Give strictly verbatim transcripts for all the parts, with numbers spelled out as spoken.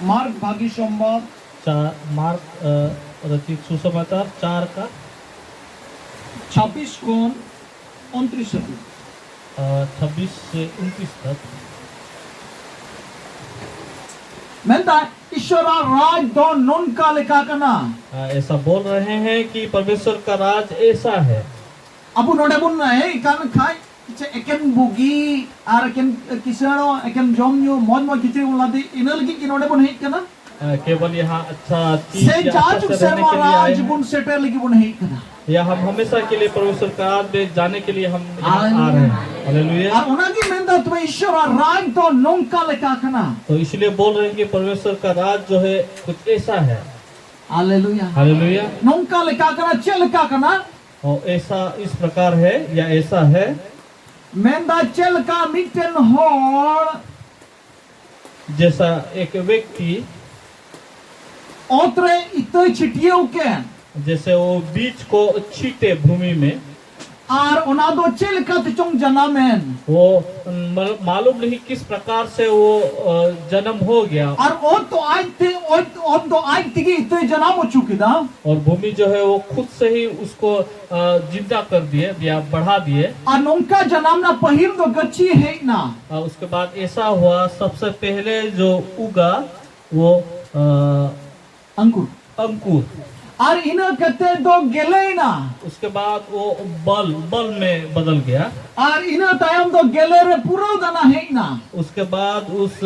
Mark ᱵᱷᱟᱹᱜᱤ ᱥᱚᱢᱵᱟᱫ᱾ चार mark अ, रचित सुसमाचार चार का ᱪᱷᱟᱵᱵᱤᱥ ᱠᱷᱚᱱ ᱩᱱᱛᱨᱤᱥ ᱦᱟᱹᱵᱤᱡ᱾ छब्बीस से उनतीस तक। ᱢᱮᱱᱫᱟ, ᱤᱥᱚᱨᱟᱜ ᱨᱟᱡᱽ ᱫᱚ ᱱᱚᱝᱠᱟ ᱞᱮᱠᱟ ᱠᱟᱱᱟ᱾ ऐसा बोल रहे हैं कि परमेश्वर का राज ऐसा है। ᱟᱵᱚ ᱱᱚᱰᱮ ᱵᱚᱱ ᱦᱮᱡ ᱠᱟᱱ ᱠᱷᱟᱡ ᱪᱮᱫ ᱮᱠᱮᱱ ᱵᱩᱜᱤ ᱟᱨ ᱮᱠᱮᱱ ᱠᱤᱥᱟᱹᱬᱚᱜ, ᱮᱠᱮᱱ ᱡᱚᱢ ᱧᱩ, ᱢᱚᱡᱽ ᱢᱚᱡᱽ ᱠᱤᱪᱨᱤᱡ ᱵᱚᱱ ᱞᱟᱫᱮ, ᱤᱱᱟᱹ ᱞᱟᱹᱜᱤᱫ ᱜᱮ ᱱᱚᱰᱮ ᱵᱚᱱ ᱦᱮᱡ ᱠᱟᱱᱟ? अ, केवल यहाँ अच्छा चीज ᱥᱮ या अच्छा ᱡᱟᱭᱡᱩᱜᱽ से रहने ᱥᱮᱨᱢᱟ के लिए आए ᱨᱟᱡᱽ हैं, ᱵᱚᱱ ᱥᱮᱴᱮᱨ ᱞᱟᱹᱜᱤᱫ ᱵᱚᱱ ᱦᱮᱡ ᱠᱟᱱᱟ? या हम हमेशा के लिए परमेश्वर का राज में जाने के लिए हम यहाँ आ रहे हैं। हालेलुया। ᱟᱨ ᱚᱱᱟᱜᱮ ᱢᱮᱱᱫᱟ, ᱛᱚᱵᱮ ᱤᱥᱚᱨᱟᱜ ᱨᱟᱡᱽ ᱫᱚ ᱱᱚᱝᱠᱟ ᱞᱮᱠᱟ ᱠᱟᱱᱟ᱾ तो इसलिए बोल रहे हैं कि परमेश्वर का राज जो है कुछ ऐसा है। ᱦᱟᱞᱮᱞᱩᱭᱟ᱾ हालेलुया। ᱱᱚᱝᱠᱟ ᱞᱮᱠᱟ ᱠᱟᱱᱟ, ᱪᱮᱫ ᱞᱮᱠᱟ ᱠᱟᱱᱟ? और ऐसा इस प्रकार है या ऐसा है ᱢᱮᱱᱫᱟ, ᱪᱮᱫ ᱞᱮᱠᱟ ᱢᱤᱫᱴᱮᱱ ᱦᱚᱲ जैसा एक व्यक्ति ᱚᱛ ᱨᱮ ᱤᱛᱟᱹ ᱪᱷᱤᱴᱭᱟᱹᱣ ᱠᱮᱫ, जैसे वो बीज को छींटे भूमि में, ᱟᱨ ᱚᱱᱟ ᱫᱚ ᱪᱮᱫ ᱞᱮᱠᱟᱛᱮ ᱪᱚᱝ ᱡᱟᱱᱟᱢᱮᱱ᱾ वो म- मालूम नहीं किस प्रकार से वो अ, जन्म हो गया। ᱟᱨ ᱚᱛ ᱫᱚ ᱟᱡᱛᱮ, ᱚᱛ, ᱚᱛ ᱫᱚ ᱟᱡ ᱛᱮᱜᱮ ᱤᱛᱟᱹᱭ ᱡᱟᱱᱟᱢ ᱦᱚᱪᱚ ᱠᱮᱫᱟ᱾ और भूमि जो है वो खुद से ही उसको अ, जिंदा कर दिए या बढ़ा दिए। ᱟᱨ ᱱᱚᱝᱠᱟ ᱡᱟᱱᱟᱢ ᱱᱟ, ᱯᱟᱹᱦᱤᱞ ᱫᱚ ᱜᱟᱹᱪᱷᱤ ᱦᱮᱡ ᱱᱟ᱾ अ, उसके बाद ऐसा हुआ, सबसे पहले जो उगा वो अ, ᱚᱝᱠᱩᱨ᱾ अंकुर। ᱟᱨ ᱤᱱᱟᱹ ᱠᱟᱛᱮ ᱫᱚ ᱜᱮᱞᱮᱭᱱᱟ᱾ उसके बाद वो बल, बल में बदल गया। ᱟᱨ ᱤᱱᱟᱹ ᱛᱟᱭᱚᱢ ᱫᱚ ᱜᱮᱞᱮ ᱨᱮ ᱯᱩᱨᱟᱹᱣ ᱫᱟᱱᱟ ᱦᱮᱡ ᱱᱟ᱾ उसके बाद उस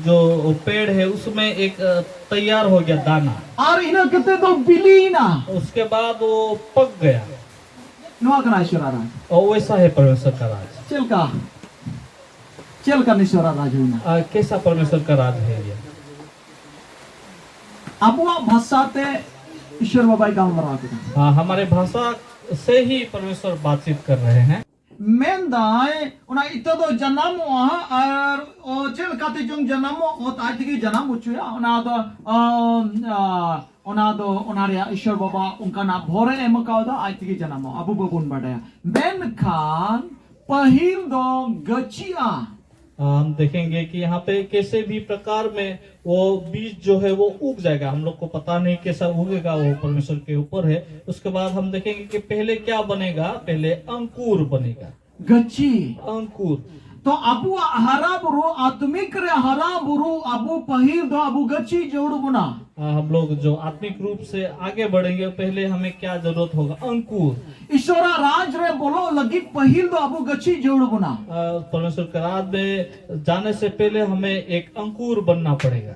जो पेड़ है उसमें एक अ, तैयार हो गया दाना। ᱟᱨ ᱤᱱᱟᱹ ᱠᱟᱛᱮ ᱫᱚ ᱵᱤᱞᱤᱭᱮᱱᱟ᱾ उसके बाद वो पक गया। ᱱᱚᱣᱟ ᱠᱟᱱᱟ ᱤᱥᱚᱨᱟᱜ ᱨᱟᱡᱽ᱾ और वैसा है परमेश्वर का राज। ᱪᱮᱫ ᱞᱮᱠᱟ, ᱪᱮᱫ ᱞᱮᱠᱟ ᱤᱥᱚᱨᱟᱜ ᱨᱟᱡᱽ ᱦᱩᱭᱱᱟ? आ, कैसा परमेश्वर का राज है ये? ᱟᱵᱚᱣᱟᱜ ᱵᱷᱟᱥᱟ ᱛᱮ ᱤᱥᱚᱨ ᱵᱟᱵᱟᱭ ᱜᱟᱞᱢᱟᱨᱟᱣ ᱠᱮᱫᱟ᱾ हाँ, हमारे भाषा से ही परमेश्वर बातचीत कर रहे हैं। ᱢᱮᱱᱫᱟᱭ, ᱚᱱᱟ ᱤᱛᱟᱹ ᱫᱚ ᱡᱟᱱᱟᱢᱚᱜᱼᱟ ᱟᱨ ᱚ, ᱪᱮᱫ ᱞᱮᱠᱟᱛᱮ ᱪᱚᱝ ᱡᱟᱱᱟᱢᱚᱜ, ᱚᱛ ᱟᱡ ᱛᱮᱜᱮ ᱡᱟᱱᱟᱢ ᱦᱚᱪᱚᱭᱟ᱾ ᱚᱱᱟ ᱫᱚ ᱚ, ᱟ, ᱚᱱᱟ ᱫᱚ ᱚᱱᱟ ᱨᱮᱭᱟᱜ ᱤᱥᱚᱨ ᱵᱟᱵᱟ ᱚᱱᱠᱟᱱᱟᱜ ᱵᱷᱚᱨᱮ ᱮᱢ ᱠᱟᱣᱫᱟ, ᱟᱡ ᱛᱮᱜᱮ ᱡᱟᱱᱟᱢᱚᱜᱼᱟ, ᱟᱵᱚ ᱵᱟᱵᱚᱱ ᱵᱟᱰᱟᱭᱟ᱾ ᱢᱮᱱᱠᱷᱟᱱ ᱯᱟᱹᱦᱤᱞ ᱫᱚ ᱜᱟᱹᱪᱷᱤᱜᱼᱟ᱾ हम देखेंगे कि यहाँ पे कैसे भी प्रकार में वो बीज जो है वो उग जाएगा। हम लोग को पता नहीं कैसा उगेगा, वो परमेश्वर के ऊपर है। उसके बाद हम देखेंगे कि पहले क्या बनेगा। पहले अंकुर बनेगा। ᱜᱟᱹᱪᱷᱤ᱾ अंकुर। ᱛᱚ ᱟᱵᱚᱣᱟᱜ ᱦᱟᱨᱟ ᱵᱩᱨᱩ, ᱟᱛᱢᱤᱠ ᱨᱮ ᱦᱟᱨᱟ ᱵᱩᱨᱩ, ᱟᱵᱚ ᱯᱟᱹᱦᱤᱞ ᱫᱚ ᱟᱵᱚ ᱜᱟᱹᱪᱷᱤ ᱡᱟᱹᱨᱩᱲ ᱵᱚᱱᱟ᱾ आ, हम लोग जो आत्मिक रूप से आगे बढ़ेंगे, पहले हमें क्या जरूरत होगा? अंकुर। ᱤᱥᱚᱨᱟᱜ ᱨᱟᱡᱽ ᱨᱮ ᱵᱚᱞᱚᱜ ᱞᱟᱹᱜᱤᱫ ᱯᱟᱹᱦᱤᱞ ᱫᱚ ᱟᱵᱚ ᱜᱟᱹᱪᱷᱤ ᱡᱟᱹᱨᱩᱲ ᱵᱚᱱᱟ᱾ आ, परमेश्वर के राज में जाने से पहले हमें एक अंकुर बनना पड़ेगा।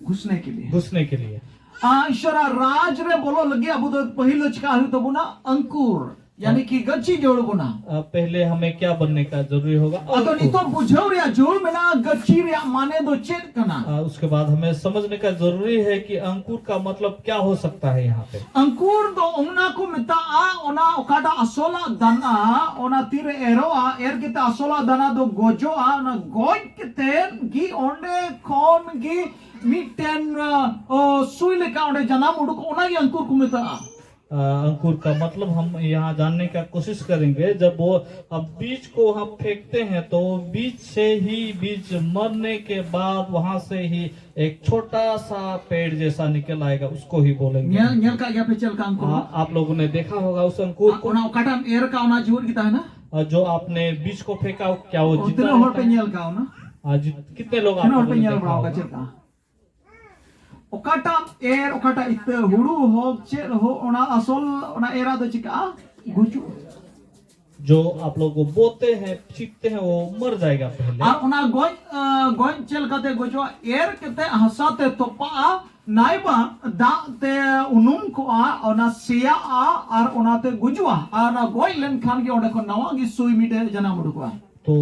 ᱜᱷᱩᱥᱱᱮ ᱠᱮ ᱞᱤᱭᱮ᱾ घुसने के लिए। ᱟ, ᱤᱥᱚᱨᱟᱜ ᱨᱟᱡᱽ ᱨᱮ ᱵᱚᱞᱚᱜ ᱞᱟᱹᱜᱤᱫ ᱟᱵᱚ ᱫᱚ ᱯᱟᱹᱦᱤᱞ ᱫᱚ ᱪᱤᱠᱟ ᱦᱩᱭᱩᱜ ᱛᱟᱵᱚᱱᱟ? ᱟᱝᱠᱩᱨ᱾ ᱭᱟᱱᱤ ᱠᱤ ᱜᱟᱹᱪᱷᱤ ᱡᱟᱹᱨᱩᱲ ᱵᱚᱱᱟ᱾ आ, पहले हमें क्या बनने का जरूरी होगा? ᱟᱫᱚ अंकुर। ᱱᱤᱛᱚᱜ ᱵᱩᱡᱷᱟᱹᱣ ᱨᱮᱭᱟᱜ ᱡᱟᱹᱨᱩᱲ ᱢᱮᱱᱟᱜᱼᱟ, ᱜᱟᱹᱪᱷᱤ ᱨᱮᱭᱟᱜ ᱢᱟᱱᱮ ᱫᱚ ᱪᱮᱫ ᱠᱟᱱᱟ? आ, उसके बाद हमें समझने का जरूरी है कि अंकुर का मतलब क्या हो सकता है यहाँ पे। ᱟᱝᱠᱩᱨ ᱫᱚ ᱚᱱᱟ ᱠᱚ ᱢᱮᱛᱟᱜᱼᱟ, ᱚᱱᱟ ᱚᱠᱟᱴᱟᱜ ᱟᱥᱚᱞᱟᱜ ᱫᱟᱱᱟ, ᱚᱱᱟ ᱛᱤᱨᱮ ᱮᱨᱚᱜᱼᱟ, ᱮᱨ ᱠᱟᱛᱮ ᱟᱥᱚᱞᱟᱜ ᱫᱟᱱᱟ ᱫᱚ ᱜᱚᱡᱚᱜᱼᱟ, ᱚᱱᱟ ᱜᱚᱡ ᱠᱟᱛᱮ ᱜᱮ ᱚᱸᱰᱮ ᱠᱷᱚᱱ ᱜᱮ ᱢᱤᱫᱴᱮᱱ ᱚ, ᱥᱩᱭ ᱞᱮᱠᱟ ᱚᱸᱰᱮ ᱡᱟᱱᱟᱢ ᱩᱰᱩᱠᱚᱜ, ᱚᱱᱟ ᱜᱮ ᱟᱝᱠᱩᱨ ᱠᱚ ᱢᱮᱛᱟᱜᱼᱟ᱾ आ, अंकुर का मतलब हम यहाँ जानने का कोशिश करेंगे। जब वो अब बीज को हम फेंकते हैं तो बीज से ही, बीज मरने के बाद वहां से ही एक छोटा सा पेड़ जैसा निकल आएगा, उसको ही बोलेंगे। ᱧᱮᱞ ᱧᱮᱞ ᱠᱟᱜ ᱜᱮᱭᱟ ᱯᱮ ᱪᱮᱫ ᱞᱮᱠᱟ ᱟᱝᱠᱩᱨ? आ, आप लोगों ने देखा होगा उस अंकुर को। ᱚᱱᱟ ᱚᱠᱟᱴᱟᱜ ᱮᱢ ᱮᱨ ᱠᱟᱜ, ᱚᱱᱟ ᱡᱩᱣᱟᱹᱫ ᱜᱮ ᱛᱟᱦᱮᱱᱟ? और जो आपने बीज को फेंका, क्या वो ᱚ, जिंदा ᱛᱤᱱᱟᱹᱜ ᱦᱚᱲ ᱯᱮ रहता है? ᱧᱮᱞ ᱠᱟᱜ ᱚᱱᱟ? आज कितने लोग आप ᱛᱤᱱᱟᱹᱜ ᱦᱚᱲ लोगों ᱯᱮ ने ᱧᱮᱞ देखा ᱵᱟᱲᱟ होगा? ᱟᱠᱟᱫ ᱪᱮᱫ ᱞᱮᱠᱟ? ᱚᱠᱟᱴᱟᱜ ᱮᱨ, ᱚᱠᱟᱴᱟᱜ ᱤᱛᱟᱹ, ᱦᱩᱲᱩ ᱦᱳᱠ ᱪᱮᱫ ᱦᱳᱠ, ᱚᱱᱟ ᱟᱥᱚᱞ, ᱚᱱᱟ ᱮᱨᱟ ᱫᱚ ᱪᱤᱠᱟᱜᱼᱟ? ᱜᱩᱡᱩᱜᱼᱟ᱾ जो आप लोग वो बोते हैं, छींटते हैं, वो मर जाएगा पहले। ᱟᱨ ᱚᱱᱟ ᱜᱚᱡ, ᱟ, ᱜᱚᱡ ᱪᱮᱫ ᱞᱮᱠᱟᱛᱮ ᱜᱚᱡᱚᱜᱼᱟ? ᱮᱨ ᱠᱟᱛᱮ ᱦᱟᱥᱟ ᱛᱮ ᱛᱚᱯᱟᱜᱼᱟ, ᱱᱟᱭᱵᱟ ᱫᱟᱜ ᱛᱮ ᱩᱱᱩᱢ ᱠᱚᱜᱼᱟ, ᱚᱱᱟ ᱥᱮᱭᱟᱜᱼᱟ ᱟᱨ ᱚᱱᱟᱛᱮ ᱜᱩᱡᱩᱜᱼᱟ᱾ ᱟᱨ ᱚᱱᱟ ᱜᱚᱡ ᱞᱮᱱᱠᱷᱟᱱ ᱜᱮ ᱚᱸᱰᱮ ᱠᱷᱚᱱ ᱱᱟᱣᱟ ᱜᱮ ᱥᱩᱭ ᱢᱤᱫᱴᱮᱡ ᱡᱟᱱᱟᱢ ᱩᱰᱩᱠᱚᱜᱼᱟ᱾ तो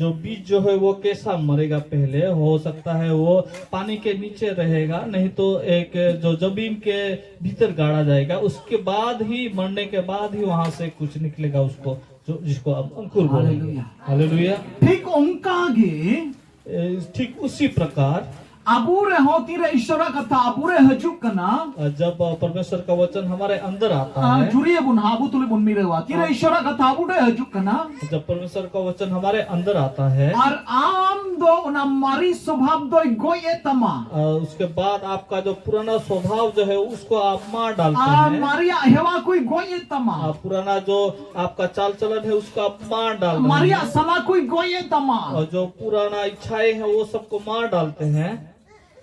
जो बीज जो है वो कैसा मरेगा पहले, हो सकता है वो पानी के नीचे रहेगा, नहीं तो एक जो जमीन के भीतर गाड़ा जाएगा, उसके बाद ही, मरने के बाद ही वहां से कुछ निकलेगा उसको, जो, जिसको हम अंकुर बोलेंगे। हालेलुया। हालेलुया। ᱴᱷᱤᱠ ᱚᱱᱠᱟ ᱜᱮ ए, ठीक उसी प्रकार ᱟᱵᱚ ᱨᱮᱦᱚᱸ ᱛᱤᱨᱮ ᱤᱥᱚᱨᱟᱜ ᱠᱟᱛᱷᱟ ᱟᱵᱚ ᱨᱮ ᱦᱤᱡᱩᱜ ᱠᱟᱱᱟ, ᱟᱨ ᱡᱟᱵ ᱯᱚᱨᱢᱮᱥᱚᱨ ᱠᱟ ᱣᱚᱪᱚᱱ ᱦᱟᱢᱟᱨᱮ ᱟᱱᱫᱟᱨ ᱟᱛᱟ ᱦᱟᱭ, ᱡᱩᱨᱤᱭᱟᱵᱚᱱ ᱦᱟᱸᱜ, ᱟᱵᱚ ᱛᱩᱞᱩᱡ ᱵᱚᱱ ᱢᱤᱨᱟᱹᱣᱟ᱾ ᱛᱤᱨᱮ ᱤᱥᱚᱨᱟᱜ ᱠᱟᱛᱷᱟ ᱟᱵᱚ ᱨᱮ ᱦᱤᱡᱩᱜ ᱠᱟᱱᱟ, ᱡᱟᱵ ᱯᱚᱨᱢᱮᱥᱚᱨ ᱠᱟ ᱣᱚᱪᱚᱱ ᱦᱟᱢᱟᱨᱮ ᱟᱱᱫᱟᱨ ᱟᱛᱟ ᱦᱟᱭ, ᱟᱨ ᱟᱢ ᱫᱚ ᱚᱱᱟ ᱢᱟᱨᱮ ᱥᱚᱵᱷᱟᱵ ᱫᱚᱭ ᱜᱚᱡ ᱮᱫ ᱛᱟᱢᱟ᱾ ᱟᱨ ᱩᱥᱠᱮ ᱵᱟᱫ ᱟᱯᱠᱟ ᱡᱚ ᱯᱩᱨᱟᱱᱟ ᱥᱚᱵᱷᱟᱵ ᱡᱚ ᱦᱟᱭ ᱩᱥᱠᱚ ᱟᱯ ᱢᱟᱨ ᱰᱟᱞᱛᱮ ᱦᱟᱭ, ᱢᱟᱨᱮᱭᱟᱜ ᱦᱮᱣᱟ ᱠᱚᱭ ᱜᱚᱡ ᱮᱫ ᱛᱟᱢᱟ᱾ ᱟᱨ ᱯᱩᱨᱟᱱᱟ ᱡᱚ ᱟᱯᱠᱟ ᱪᱟᱞ ᱪᱟᱞᱟᱱ ᱦᱟᱭ ᱩᱥᱠᱚ ᱟᱯ ᱢᱟᱨ ᱰᱟᱞᱛᱮ ᱦᱟᱭ, ᱢᱟᱨᱮᱭᱟᱜ ᱥᱟᱞᱟ ᱠᱚᱭ ᱜᱚᱡ ᱮᱫ ᱛᱟᱢᱟ᱾ ᱟᱨ ᱡᱚ ᱯᱩᱨᱟᱱᱟ ᱤᱪᱷᱟᱭᱮ ᱦᱟᱭ ᱣᱚ ᱥᱚᱵᱠᱚ ᱢᱟᱨ ᱰᱟᱞᱛᱮ ᱦᱟᱭ᱾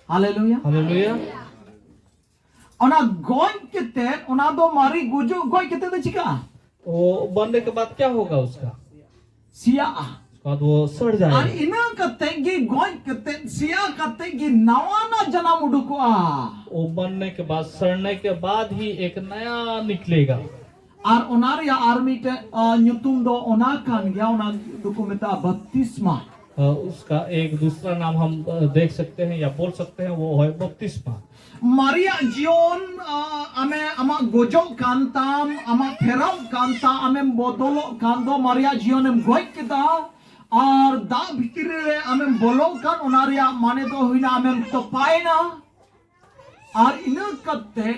ᱦᱟᱞᱮᱞᱩᱭᱟ᱾ ᱦᱟᱞᱮᱞᱩᱭᱟ᱾ ᱚᱱᱟ ᱜᱚᱡ ᱠᱟᱛᱮ, ᱚᱱᱟ ᱫᱚ ᱢᱟᱨᱮ ᱜᱩᱡᱩᱜ ᱜᱚᱡ ᱠᱟᱛᱮ ᱫᱚ ᱪᱤᱠᱟᱹᱜᱼᱟ? ᱢᱟᱨᱱᱮ ᱠᱮ ᱵᱟᱫ ᱠᱭᱟ ᱦᱳᱜᱟ ᱩᱥᱠᱟ? ᱥᱮᱭᱟᱜᱼᱟ᱾ ᱩᱥᱠᱮ ᱵᱟᱫ ᱣᱚ ᱥᱟᱲ ᱡᱟᱭᱮᱜᱟ᱾ ᱟᱨ ᱤᱱᱟᱹ ᱠᱟᱛᱮ ᱜᱮ, ᱜᱚᱡ ᱠᱟᱛᱮ, ᱥᱮᱭᱟ ᱠᱟᱛᱮ ᱜᱮ ᱱᱟᱣᱟᱱᱟᱜ ᱡᱟᱱᱟᱢ ᱩᱰᱩᱠᱚᱜᱼᱟ᱾ ᱢᱟᱨᱱᱮ ᱠᱮ ᱵᱟᱫ, ᱥᱟᱲᱱᱮ ᱠᱮ ᱵᱟᱫ ᱦᱤ ᱮᱠ ᱱᱟᱭᱟ ᱱᱤᱠᱞᱮᱜᱟ᱾ ᱟᱨ ᱚᱱᱟ ᱨᱮᱭᱟᱜ ᱟᱨ ᱢᱤᱫᱴᱮᱱ, ᱟ, ᱧᱩᱛᱩᱢ ᱫᱚ ᱚᱱᱟ ᱠᱟᱱ ᱜᱮᱭᱟ, ᱚᱱᱟ ᱫᱚᱠᱚ ᱢᱮᱛᱟᱜᱼᱟ ᱵᱟᱯᱛᱤᱥᱢᱟ᱾ ᱩᱥᱠᱟ ᱮᱠ ᱫᱩᱥᱨᱟ ᱱᱟᱢ ᱦᱟᱢ ᱫᱮᱠᱷ ᱥᱟᱠᱛᱮ ᱦᱟᱭ ᱭᱟ ᱵᱚᱞ ᱥᱟᱠᱛᱮ ᱦᱟᱭ, ᱣᱚ ᱦᱟᱭ ᱵᱟᱯᱛᱤᱥᱢᱟ᱾ ᱢᱟᱨᱮᱭᱟᱜ ᱡᱤᱭᱚᱱ, ᱟ, ᱟᱢᱮ, ᱟᱢᱟᱜ ᱜᱚᱡᱚᱜ ᱠᱟᱱ ᱛᱟᱢ, ᱟᱢᱟᱜ ᱯᱷᱮᱨᱟᱣ ᱠᱟᱱ ᱛᱟᱢ, ᱟᱢᱮᱢ ᱵᱚᱫᱚᱞᱚᱜ ᱠᱟᱱ ᱫᱚ, ᱢᱟᱨᱮᱭᱟᱜ ᱡᱤᱭᱚᱱᱮᱢ ᱜᱚᱡ ᱠᱮᱫᱟ, ᱟᱨ ᱫᱟᱜ ᱵᱷᱤᱛᱨᱤ ᱨᱮ ᱟᱢᱮᱢ ᱵᱚᱞᱚᱜ ᱠᱟᱱ, ᱚᱱᱟ ᱨᱮᱭᱟᱜ ᱢᱟᱱᱮ ᱫᱚ ᱦᱩᱭᱱᱟ ᱟᱢᱮᱢ ᱛᱚᱯᱟᱭᱮᱱᱟ᱾ ᱟᱨ ᱤᱱᱟᱹ ᱠᱟᱛᱮ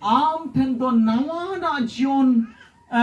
ᱟᱢ ᱴᱷᱮᱱ ᱫᱚ ᱱᱟᱣᱟᱱᱟᱜ ᱡᱤᱭᱚᱱ, ᱮ,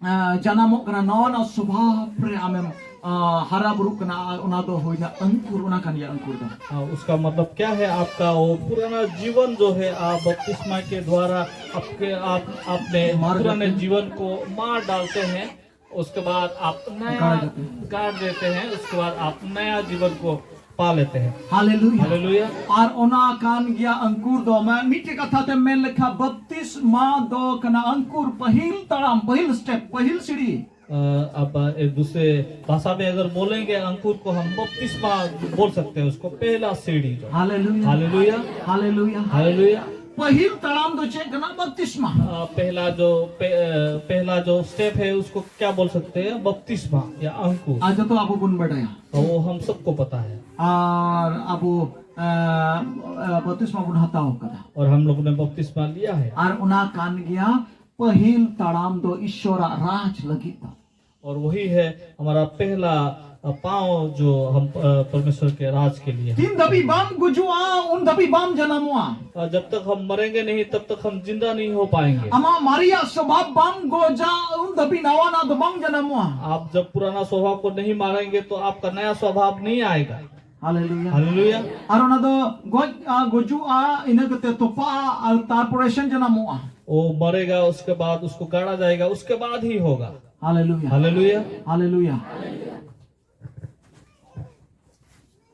ᱮ, ᱡᱟᱱᱟᱢᱚᱜ ᱠᱟᱱᱟ, ᱱᱟᱣᱟᱱᱟᱜ ᱥᱚᱵᱷᱟᱵ ᱨᱮ ᱟᱢᱮᱢ, ᱟ, ᱦᱟᱨᱟ ᱵᱩᱨᱩᱜ ᱠᱟᱱᱟ, ᱟᱨ ᱚᱱᱟ ᱫᱚ ᱦᱩᱭᱱᱟ ᱟᱝᱠᱩᱨ, ᱚᱱᱟ ᱠᱟᱱ ᱜᱮᱭᱟ ᱟᱝᱠᱩᱨ ᱫᱚ᱾ हाँ, उसका मतलब क्या है? आपका वो पुराना जीवन जो है, आप बपतिस्मा के द्वारा आपके, आप, आपने पुराने जीवन को मार डालते हैं। उसके बाद आप नया गाड़ देते हैं। गाड़ देते हैं, उसके बाद आप नया जीवन को पा लेते हैं। हालेलुया। हालेलुया। ᱟᱨ ᱚᱱᱟ ᱠᱟᱱ ᱜᱮᱭᱟ ᱟᱝᱠᱩᱨ ᱫᱚ᱾ ᱢᱟ-, ᱢᱤᱫᱴᱮᱡ ᱠᱟᱛᱷᱟ ᱛᱮ ᱢᱮᱱ ᱞᱮᱠᱷᱟᱱ ᱵᱟᱯᱛᱤᱥᱢᱟ ᱫᱚ ᱠᱟᱱᱟ ᱟᱝᱠᱩᱨ, ᱯᱟᱹᱦᱤᱞ ᱛᱟᱲᱟᱢ, ᱯᱟᱹᱦᱤᱞ step, ᱯᱟᱹᱦᱤᱞ ᱥᱤᱲᱤ᱾ अ, अब एक दूसरे भाषा में अगर बोलेंगे, अंकुर को हम बपतिस्मा बोल सकते हैं, उसको पहला सीढ़ी जो। हालेलुया। हालेलुया। हालेलुया। हालेलुया। ᱯᱟᱹᱦᱤᱞ ᱛᱟᱲᱟᱢ ᱫᱚ ᱪᱮᱫ ᱠᱟᱱᱟ? ᱵᱟᱯᱛᱤᱥᱢᱟ᱾ अ, पहला जो, पे-, अ, पहला जो step है, उसको क्या बोल सकते हैं? बपतिस्मा या अंकुर। ᱟᱨ ᱡᱚᱛᱚ ᱟᱵᱚ ᱵᱚᱱ ᱵᱟᱰᱟᱭᱟ᱾ तो वो हम सबको पता है। ᱟᱨ ᱟᱵᱚ, ᱮ, ᱮ, ᱵᱟᱯᱛᱤᱥᱢᱟ ᱵᱚᱱ ᱦᱟᱛᱟᱣ ᱠᱟᱫᱟ᱾ और हम लोगों ने बपतिस्मा लिया है। ᱟᱨ ᱚᱱᱟ ᱠᱟᱱ ᱜᱮᱭᱟ ᱯᱟᱹᱦᱤᱞ ᱛᱟᱲᱟᱢ ᱫᱚ ᱤᱥᱥᱚᱨᱟᱜ ᱨᱟᱡᱽ ᱞᱟᱹᱜᱤᱫ ᱫᱚ᱾ और वही है हमारा पहला पाओ जो हम अ, परमेश्वर के राज के लिए। ᱛᱤᱱ ᱫᱷᱟᱹᱵᱤᱡ ᱵᱟᱢ ᱜᱩᱡᱩᱜᱼᱟ, ᱩᱱ ᱫᱷᱟᱹᱵᱤᱡ ᱵᱟᱢ ᱡᱟᱱᱟᱢᱚᱜᱼᱟ᱾ अ, जब तक हम मरेंगे नहीं, तब तक हम जिंदा नहीं हो पाएंगे। ᱟᱢᱟᱜ ᱢᱟᱨᱮᱭᱟᱜ ᱥᱚᱵᱷᱟᱵ ᱵᱟᱢ ᱜᱚᱡᱟ, ᱩᱱ ᱫᱷᱟᱹᱵᱤᱡ ᱱᱟᱣᱟᱱᱟᱜ ᱫᱚ ᱵᱟᱝ ᱡᱟᱱᱟᱢᱚᱜᱼᱟ᱾ आप जब पुराना स्वभाव को नहीं मारेंगे, तो आपका नया स्वभाव नहीं आएगा। ᱦᱟᱞᱮᱞᱩᱭᱟ᱾ ᱦᱟᱞᱮᱞᱩᱭᱟ᱾ ᱟᱨ ᱚᱱᱟ ᱫᱚ ᱜᱚᱡ, ᱟ, ᱜᱩᱡᱩᱜᱼᱟ, ᱤᱱᱟᱹ ᱠᱟᱛᱮ ᱛᱚᱯᱟᱜᱼᱟ, ᱟᱨ ᱛᱟᱨᱯᱚᱨᱮ ᱥᱮᱱ ᱡᱟᱱᱟᱢᱚᱜᱼᱟ᱾ वो मरेगा, उसके बाद उसको गाड़ा जाएगा, उसके बाद ही होगा। ᱦᱟᱞᱮᱞᱩᱭᱟ᱾ ᱦᱟᱞᱮᱞᱩᱭᱟ᱾ ᱦᱟᱞᱮᱞᱩᱭᱟ᱾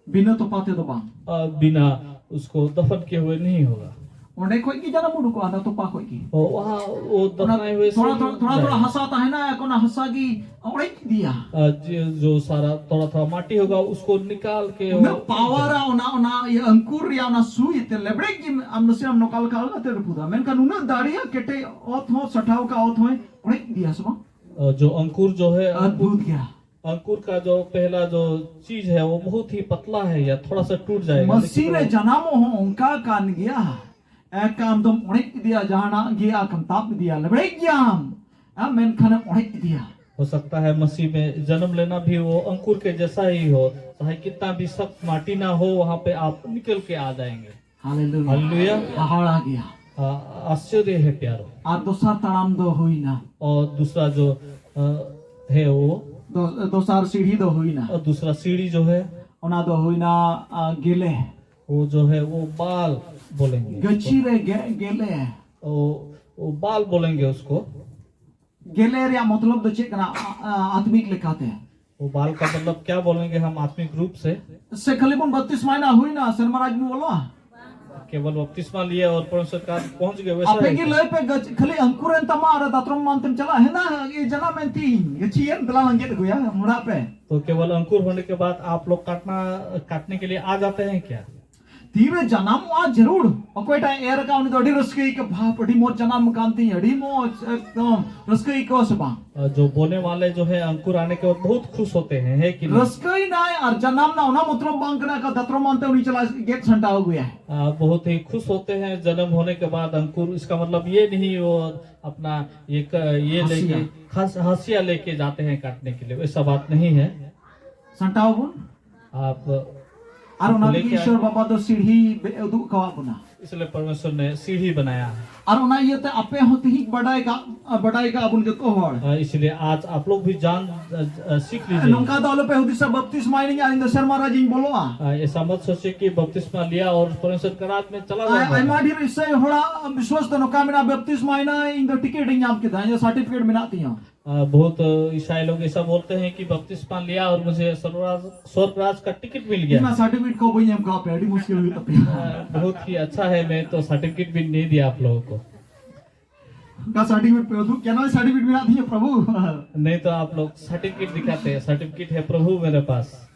ᱵᱤᱱᱟᱹ ᱛᱚᱯᱟ ᱛᱮᱫᱚ ᱵᱟᱝ᱾ अ, बिना उसको दफन किए हुए नहीं होगा। ᱚᱸᱰᱮ ᱠᱷᱚᱡ ᱜᱮ ᱡᱟᱱᱟᱢ ᱩᱰᱩᱠᱚᱜᱼᱟ, ᱚᱱᱟ ᱛᱚᱯᱟ ᱠᱷᱚᱡ ᱜᱮ᱾ वो वहाँ, वो ᱚᱱᱟ ᱫᱚᱯᱷᱱᱟए हुए से ᱛᱷᱚᱲᱟ, ही ᱛᱷᱚᱲᱟ, ᱛᱷᱚᱲᱟ, ᱛᱷᱚᱲᱟ जाएगा। ᱦᱟᱥᱟ ᱛᱟᱦᱮᱱᱟ, ᱚᱱᱟ ᱦᱟᱥᱟ ᱜᱮ ᱚᱲᱮᱡ ᱤᱫᱤᱭᱟ᱾ अ, जो, जो सारा थोड़ा, थोड़ा माटी होगा, उसको निकाल के ᱩᱱᱟᱹᱜ वो ᱯᱟᱣᱟᱨᱟ ᱚᱱᱟ, ᱚᱱᱟ ᱤᱭᱟᱹ ᱟᱝᱠᱩᱨ ᱨᱮᱭᱟᱜ ᱚᱱᱟ ᱥᱩᱭ ᱛᱮ ᱞᱮᱵᱲᱮᱡ ᱜᱮ ᱟᱢ ᱱᱟᱥᱮ ᱟᱢ ᱱᱚᱝᱠᱟ ᱞᱮᱠᱟ ᱟᱞᱜᱟ ᱛᱮ ᱨᱟᱹᱯᱩᱫᱟ, ᱢᱮᱱᱠᱷᱟᱱ ᱩᱱᱟᱹᱜ ᱫᱟᱲᱮᱭᱟᱜ ᱠᱮᱴᱮᱡ ᱚᱛ ᱦᱚᱸ ᱥᱟᱴᱷᱟᱣ ᱠᱟᱜ ᱚᱛ ᱦᱚᱸᱭ ᱚᱲᱮᱡ ᱤᱫᱤᱭᱟ ᱥᱮ ᱵᱟᱝ? अ, जो अंकुर जो है, ᱟᱫᱵᱷᱩᱛ ᱜᱮᱭᱟ᱾ अंकुर का जो पहला जो चीज है, वो बहुत ही पतला है या थोड़ा सा टूट जाएगा, ᱢᱟᱹᱥᱤ ᱨᱮ ᱡᱟᱱᱟᱢᱚᱜ ᱦᱚᱸ ᱚᱱᱠᱟ ᱠᱟᱱ ᱜᱮᱭᱟ᱾ ᱮᱠ ᱟᱢ ᱫᱚᱢ ᱚᱲᱮᱡ ᱤᱫᱤᱭᱟ, ᱡᱟᱦᱟᱱᱟᱜ ᱜᱮ ᱟᱢ ᱛᱟᱵ ᱤᱫᱤᱭᱟ, ᱞᱮᱵᱲᱮᱡ ᱜᱮᱭᱟᱢ᱾ ᱟᱢ ᱢᱮᱱᱠᱷᱟᱱᱮᱢ ᱚᱲᱮᱡ ᱤᱫᱤᱭᱟ᱾ हो सकता है मसीह में जन्म लेना भी वो अंकुर के जैसा ही हो, चाहे कितना भी सख्त माटी ना हो, वहां पे आप निकल के आ जाएंगे। ᱦᱟᱞᱮᱞᱩᱭᱟ᱾ ᱦᱟᱞᱮᱞᱩᱭᱟ᱾ ᱦᱟᱦᱟᱲᱟ ᱜᱮᱭᱟ᱾ हाँ, आश्चर्य है प्यारो। ᱟᱨ ᱫᱚᱥᱟᱨ ᱛᱟᱲᱟᱢ ᱫᱚ ᱦᱩᱭᱱᱟ᱾ और दूसरा जो अ, है वो ᱫᱚ-, ᱫᱚᱥᱟᱨ ᱥᱤᱲᱦᱤ ᱫᱚ ᱦᱩᱭᱱᱟ᱾ और दूसरा सीढ़ी जो है, ᱚᱱᱟ ᱫᱚ ᱦᱩᱭᱱᱟ, ᱟ, ᱜᱮᱞᱮ᱾ वो जो है वो बाल बोलेंगे। ᱜᱟᱹᱪᱷᱤ ᱨᱮ ᱜᱮ-, ᱜᱮᱞᱮ᱾ वो, वो बाल बोलेंगे उसको। ᱜᱮᱞᱮ ᱨᱮᱭᱟᱜ ᱢᱚᱛᱞᱚᱵ ᱫᱚ ᱪᱮᱫ ᱠᱟᱱᱟ, ᱟ-, ᱟ-, ᱟᱛᱢᱤᱠ ᱞᱮᱠᱟᱛᱮ? वो बाल का मतलब क्या बोलेंगे हम आत्मिक रूप से? ᱥᱮ ᱠᱷᱟᱹᱞᱤ ᱵᱚᱱ ᱵᱟᱯᱛᱤᱥᱢᱟᱭᱱᱟ, ᱦᱩᱭᱱᱟ, ᱥᱮᱨᱢᱟ ᱨᱟᱡᱽ ᱵᱚᱱ ᱵᱚᱞᱚᱜᱼᱟ? केवल बपतिस्मा लिए और परमेश्वर का पहुंच गए, वैसा ᱟᱯᱮ है ᱜᱮ क्या? ᱞᱟᱹᱭ ᱯᱮ, ᱜᱟᱹᱪ-, ᱠᱷᱟᱹᱞᱤ ᱟᱝᱠᱩᱨ ᱮᱱ ᱛᱟᱢᱟ ᱟᱨ ᱫᱟᱛᱨᱚᱢ ᱢᱟᱱ ᱛᱮᱢ ᱪᱟᱞᱟᱜᱼᱟ? ᱦᱮᱸ ᱱᱟ, ᱮ ᱡᱟᱱᱟᱢ ᱮᱱ ᱛᱤᱧ, ᱜᱟᱹᱪᱷᱤ ᱮᱱ, ᱫᱮᱞᱟ ᱞᱟᱝ ᱜᱮᱫ ᱟᱹᱜᱩᱭᱟ, ᱢᱚᱲᱟᱜ ᱯᱮ᱾ तो केवल अंकुर होने के बाद आप लोग काटना, काटने के लिए आ जाते हैं क्या? ᱛᱤᱨᱮ ᱡᱟᱱᱟᱢᱚᱜᱼᱟ ᱡᱟᱹᱨᱩᱲ᱾ ᱚᱠᱚᱭᱴᱟᱜ ᱮ ᱮᱨ ᱟᱠᱟᱫ ᱩᱱᱤ ᱫᱚ ᱟᱹᱰᱤ ᱨᱟᱹᱥᱠᱟᱹ ᱟᱹᱭᱠᱟᱹᱣᱟ, ᱵᱟᱯ, ᱟᱹᱰᱤ ᱢᱚᱡᱽ ᱡᱟᱱᱟᱢ ᱟᱠᱟᱱ ᱛᱤᱧ, ᱟᱹᱰᱤ ᱢᱚᱡᱽ, ᱮᱠᱫᱚᱢ ᱨᱟᱹᱥᱠᱟᱹ ᱟᱹᱭᱠᱟᱹᱣᱟ ᱥᱮ ᱵᱟᱝ? अ, जो बोने वाले जो है अंकुर आने के बाद बहुत खुश होते हैं, है कि नहीं? ᱨᱟᱹᱥᱠᱟᱹᱭᱮᱱᱟᱭ ᱟᱨ ᱡᱟᱱᱟᱢ ᱱᱟ, ᱚᱱᱟ ᱢᱚᱛᱞᱚᱵ ᱵᱟᱝ ᱠᱟᱱᱟ ᱮᱠᱟ ᱫᱟᱛᱨᱚᱢ ᱢᱟᱱ ᱛᱮ ᱩᱱᱤ ᱪᱟᱞᱟᱜ ᱜᱮᱫ ᱥᱟᱢᱴᱟᱣ ᱟᱹᱜᱩᱭᱟ᱾ अ, बहुत ही खुश होते हैं जन्म होने के बाद अंकुर, इसका मतलब ये नहीं वो अपना ये क-, ये हाशिया। लेके, हस-, हाशिया लेके जाते हैं काटने के लिए, वैसा बात नहीं है। ᱥᱟᱢᱴᱟᱣ ᱵᱚᱱ᱾ आप ᱟᱨ ᱚᱱᱟ ᱵᱚᱞᱮ ᱞᱟᱹᱜᱤᱫ ᱠᱮ- ᱤᱥᱚᱨ ᱵᱟᱵᱟ ᱫᱚ ᱥᱤᱲᱦᱤ ᱵᱮ- ᱩᱫᱩᱜ ᱟᱠᱟᱣᱟᱫ ᱵᱚᱱᱟ᱾ इसलिए परमेश्वर ने सीढ़ी बनाया। ᱟᱨ ᱚᱱᱟ ᱤᱭᱟᱹᱛᱮ ᱟᱯᱮ ᱦᱚᱸ ᱛᱤᱦᱤᱧ ᱵᱟᱰᱟᱭ ᱠᱟᱜ ᱵᱟᱰᱟᱭ ᱠᱟᱜ ᱵᱚᱱ ᱡᱚᱛᱚ ᱦᱚᱲ᱾ अ, इसलिए आज आप लोग भी जान अ, अ, सीख लीजिए। ᱱᱚᱝᱠᱟ ᱫᱚ ᱟᱞᱚᱯᱮ ᱦᱩᱫᱤᱥᱟ ᱵᱟᱯᱛᱤᱥᱢᱟᱭ ᱱᱟᱹᱧ ᱟᱨ ᱤᱧ ᱫᱚ ᱥᱮᱨᱢᱟ ᱨᱟᱡᱽ ᱤᱧ ᱵᱚᱞᱚᱜᱼᱟ᱾ अ, ऐसा मत सोचिए कि बपतिस्मा लिया और परमेश्वर के राज में चला ᱟᱭ- ᱟᱭᱢᱟ जाऊंगा। ᱰᱷᱮᱨ ᱤᱥᱟᱹᱭ ᱦᱚᱲᱟᱜ ᱵᱤᱥᱣᱟᱥ ᱫᱚ ᱱᱚᱝᱠᱟ ᱢᱮᱱᱟᱜᱼᱟ, ᱵᱟᱯᱛᱤᱥᱢᱟᱭ ᱱᱟᱹᱧ, ᱤᱧ ᱫᱚ ᱴᱤᱠᱤᱴ ᱤᱧ ᱧᱟᱢ ᱠᱮᱫᱟ, ᱤᱧ ᱫᱚ ᱥᱟᱨᱴᱤᱯᱷᱤᱠᱮᱴ ᱢᱮᱱᱟᱜ ᱛᱤᱧᱟ᱾ अ, बहुत अ, ईसाई लोग ऐसा बोलते हैं कि बपतिस्मा लिया और मुझे स्वर्गराज स्वर्गराज का टिकट मिल ᱤᱧ गया। ᱢᱟ ᱥᱟᱨᱴᱤᱯᱷᱤᱠᱮᱴ ᱠᱚ ᱵᱟᱹᱧ ᱮᱢ ᱠᱟᱣᱟ ᱯᱮ, ᱟᱹᱰᱤ ᱢᱩᱥᱠᱤᱞ ᱦᱩᱭᱩᱜ ᱛᱟᱯᱮᱭᱟ᱾ अ, बहुत ही अच्छा है, मैं तो सर्टिफिकेट भी नहीं दिया आप लोगों को। ᱚᱠᱟ ᱥᱟᱨᱴᱤᱯᱷᱤᱠᱮᱴ ᱯᱮ ᱩᱫᱩᱜ ᱠᱮᱭᱟ? ᱱᱚᱜᱼᱚᱭ ᱥᱟᱨᱴᱤᱯᱷᱤᱠᱮᱴ ᱢᱮᱱᱟᱜ ᱛᱤᱧᱟ ᱯᱨᱚᱵᱷᱩ᱾ नहीं तो आप लोग सर्टिफिकेट दिखाते हैं, सर्टिफिकेट है प्रभु मेरे पास।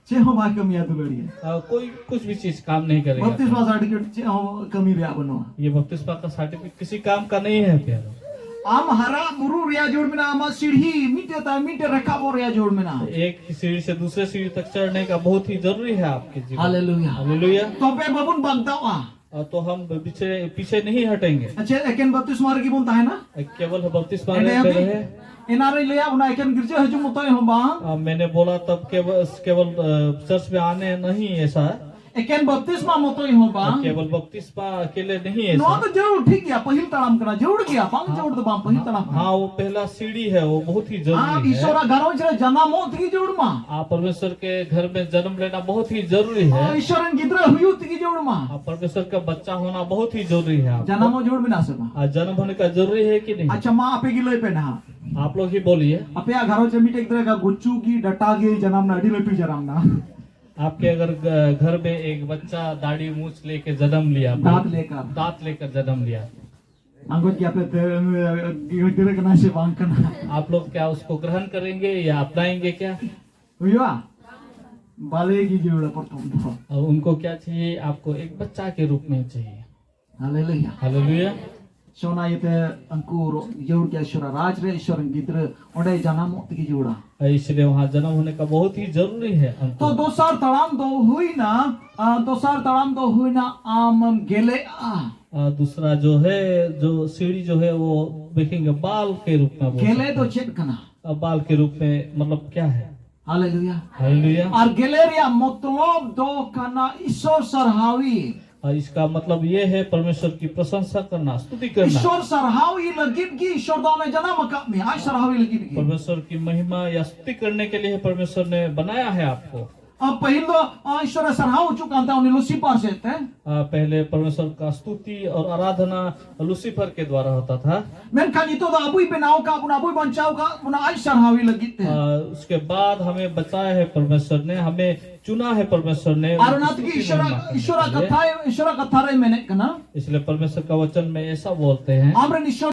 ᱪᱮᱫ ᱦᱚᱸ ᱵᱟᱭ ᱠᱟᱹᱢᱤᱭᱟ ᱫᱩᱞᱟᱹᱲᱤᱭᱟᱹ᱾ अ, कोई कुछ भी चीज काम नहीं करेगा। ᱵᱟᱯᱛᱤᱥᱢᱟ ᱥᱟᱨᱴᱤᱯᱷᱤᱠᱮᱴ ᱪᱮᱫ ᱦᱚᱸ ᱠᱟᱹᱢᱤ ᱨᱮᱭᱟᱜ ᱵᱟᱹᱱᱩᱜᱼᱟ᱾ ये बपतिस्मा का सर्टिफिकेट किसी काम का नहीं है प्यारे। ᱟᱢ ᱦᱟᱨᱟ ᱵᱩᱨᱩ ᱨᱮᱭᱟᱜ ᱡᱳᱲ ᱢᱮᱱᱟᱜᱼᱟ, ᱟᱢᱟᱜ ᱥᱤᱲᱦᱤ ᱢᱤᱫᱴᱮᱡ ᱛᱟᱭᱚᱢ ᱢᱤᱫᱴᱮᱡ ᱨᱟᱠᱟᱵᱚᱜ ᱨᱮᱭᱟᱜ ᱡᱳᱲ ᱢᱮᱱᱟᱜᱼᱟ᱾ एक सीढ़ी से दूसरे सीढ़ी तक चढ़ने का बहुत ही जरूरी है आपके जीवन। हालेलुया। हालेलुया। ᱛᱚᱵᱮ ᱵᱟᱵᱚᱱ ᱵᱟᱜᱫᱟᱣᱟ᱾ अ, तो हम पीछे पीछे नहीं हटेंगे। ᱟᱪᱪᱷᱟ, ᱮᱠᱮᱱ ᱵᱟᱯᱛᱤᱥᱢᱟ ᱨᱮᱜᱮ ᱵᱚᱱ ᱛᱟᱦᱮᱱᱟ? केवल बपतिस्मा ᱮᱸᱰᱮ में ᱦᱟᱹᱵᱤᱡ? रहे। ᱮᱱᱟᱱ ᱨᱮᱧ ᱞᱟᱹᱭᱟ ᱵᱚᱱᱟ, ᱮᱠᱮᱱ ᱜᱤᱨᱡᱟᱹ ᱦᱤᱡᱩᱜ ᱢᱚᱛᱚᱡ ᱦᱚᱸ ᱵᱟᱝ᱾ अ, मैंने बोला तब केवल केवल अ, चर्च में आने नहीं ऐसा। ᱮᱠᱮᱱ ᱵᱟᱯᱛᱤᱥᱢᱟ ᱢᱚᱛᱚᱡ ᱦᱚᱸ ᱵᱟᱝ᱾ केवल बपतिस्मा अकेले नहीं ᱱᱚᱣᱟ ऐसा। ᱫᱚ ᱡᱟᱹᱨᱩᱲ ᱴᱷᱤᱠ ᱜᱮᱭᱟ, ᱯᱟᱹᱦᱤᱞ ᱛᱟᱲᱟᱢ ᱠᱟᱱᱟ, ᱡᱟᱹᱨᱩᱲ ᱜᱮᱭᱟ, ᱵᱟᱝ ᱡᱟᱹᱨᱩᱲ ᱫᱚ ᱵᱟᱝ, ᱯᱟᱹᱦᱤᱞ ᱛᱟᱲᱟᱢ ᱠᱟᱱᱟ᱾ हाँ, वो पहला सीढ़ी है, वो बहुत ही ᱟᱢ जरूरी है। ᱤᱥᱚᱨᱟᱜ ᱜᱷᱟᱨᱚᱸᱡᱽ ᱨᱮ ᱡᱟᱱᱟᱢᱚᱜ ᱛᱮᱜᱮ ᱡᱟᱹᱨᱩᱲ ᱢᱟ᱾ आप परमेश्वर के घर में जन्म लेना बहुत ही जरूरी है। ᱤᱥᱚᱨ ᱨᱮᱱ ᱜᱤᱫᱽᱨᱟᱹ ᱦᱩᱭᱩᱜ ᱛᱮᱜᱮ ᱡᱟᱹᱨᱩᱲ ᱢᱟ᱾ आप परमेश्वर का बच्चा होना बहुत ही जरूरी है आपको। ᱡᱟᱱᱟᱢᱚᱜ ᱡᱟᱹᱨᱩᱲ ᱢᱮᱱᱟᱜ ᱥᱮ ᱵᱟᱝ? आ, जन्म होने का जरूरी है कि नहीं? ᱟᱪᱪᱷᱟ, ᱢᱟ ᱟᱯᱮ ᱜᱮ ᱞᱟᱹᱭ ᱯᱮ ᱱᱟᱦᱟᱜ᱾ आप लोग ही बोलिए। ᱟᱯᱮᱭᱟᱜ ᱜᱷᱟᱨᱚᱸᱡᱽ ᱨᱮ ᱢᱤᱫᱴᱮᱡ ᱜᱤᱫᱽᱨᱟᱹ ᱜᱩᱪᱩ ᱜᱮ ᱰᱟᱴᱟ ᱜᱮ ᱡᱟᱱᱟᱢ ᱱᱟ, ᱟᱹᱰᱤ ᱞᱟᱹᱴᱩ ᱡᱟᱱᱟᱢ ᱱᱟ᱾ आपके अगर ग- घर में एक बच्चा दाढ़ी मूछ लेके जन्म लिया, ᱫᱟᱸᱛ ᱞᱮᱠᱟ᱾ दांत लेकर जन्म लिया, ᱟᱸᱜᱚᱪ ᱜᱮᱭᱟ ᱯᱮ ᱛᱮ, ᱜᱤᱫᱽᱨᱟᱹ ᱠᱟᱱᱟᱭ ᱥᱮ ᱵᱟᱝ ᱠᱟᱱᱟ? आप लोग क्या उसको ग्रहण करेंगे या अपनाएंगे क्या? ᱦᱩᱭᱩᱜᱼᱟ? ᱵᱟᱞᱮ ᱜᱮ ᱡᱟᱹᱨᱩᱲᱟ ᱯᱨᱚᱛᱷᱚᱢ ᱫᱚ᱾ अब उनको क्या चाहिए? आपको एक बच्चा के रूप में चाहिए। ᱦᱟᱞᱮᱞᱩᱭᱟ᱾ हालेलुया। ᱥᱚᱱᱟ ᱤᱭᱟᱹᱛᱮ ᱩᱱᱠᱩ ᱨᱚ- ᱡᱟᱹᱨᱩᱲ ᱜᱮᱭᱟ ᱤᱥᱚᱨᱟᱜ ᱨᱟᱡᱽ ᱨᱮ ᱤᱥᱚᱨ ᱨᱮᱱ ᱜᱤᱫᱽᱨᱟᱹ ᱚᱸᱰᱮ ᱡᱟᱱᱟᱢᱚᱜ ᱛᱮᱜᱮ ᱡᱟᱹᱨᱩᱲᱟ᱾ इसलिए वहाँ जन्म होने का बहुत ही जरूरी है हमको। ᱛᱚ ᱫᱚᱥᱟᱨ ᱛᱟᱲᱟᱢ ᱫᱚ ᱦᱩᱭᱱᱟ, ᱟ, ᱫᱚᱥᱟᱨ ᱛᱟᱲᱟᱢ ᱫᱚ ᱦᱩᱭᱱᱟ ᱟᱢᱮᱢ ᱜᱮᱞᱮᱜᱼᱟ᱾ आ, दूसरा जो है, जो सीढ़ी जो है वो देखेंगे बाल के रूप में बोल ᱜᱮᱞᱮ सकते ᱫᱚ हैं। ᱪᱮᱫ ᱠᱟᱱᱟ? आ, बाल के रूप में मतलब क्या है? Haleluya. Haleluya. Ar gele reya motlop do kana Isor sarhawi. और इसका मतलब ये है परमेश्वर की प्रशंसा करना, स्तुति करना। Isor sarhawi lagid gi Isor do ame janam akad me. Ai sarhawi lagid gi. परमेश्वर की महिमा या स्तुति करने के लिए परमेश्वर ने बनाया है आपको। Am pahil do, ah, Isor sarhaw chu kanta uni Lucifer sete. आ, पहले परमेश्वर का स्तुति और आराधना लूसीफर के द्वारा होता था। Menkhan ito do abui benaw ka, buna abui banchaw ka, buna ai sarhawi lagid te. आ, उसके बाद हमें बचाया है परमेश्वर ने, हमें चुना है परमेश्वर ने। Ar onat gi Isor, Isor kathai, Isor kathare menek kana. इसलिए परमेश्वर का वचन में ऐसा बोलते हैं। Amren Isor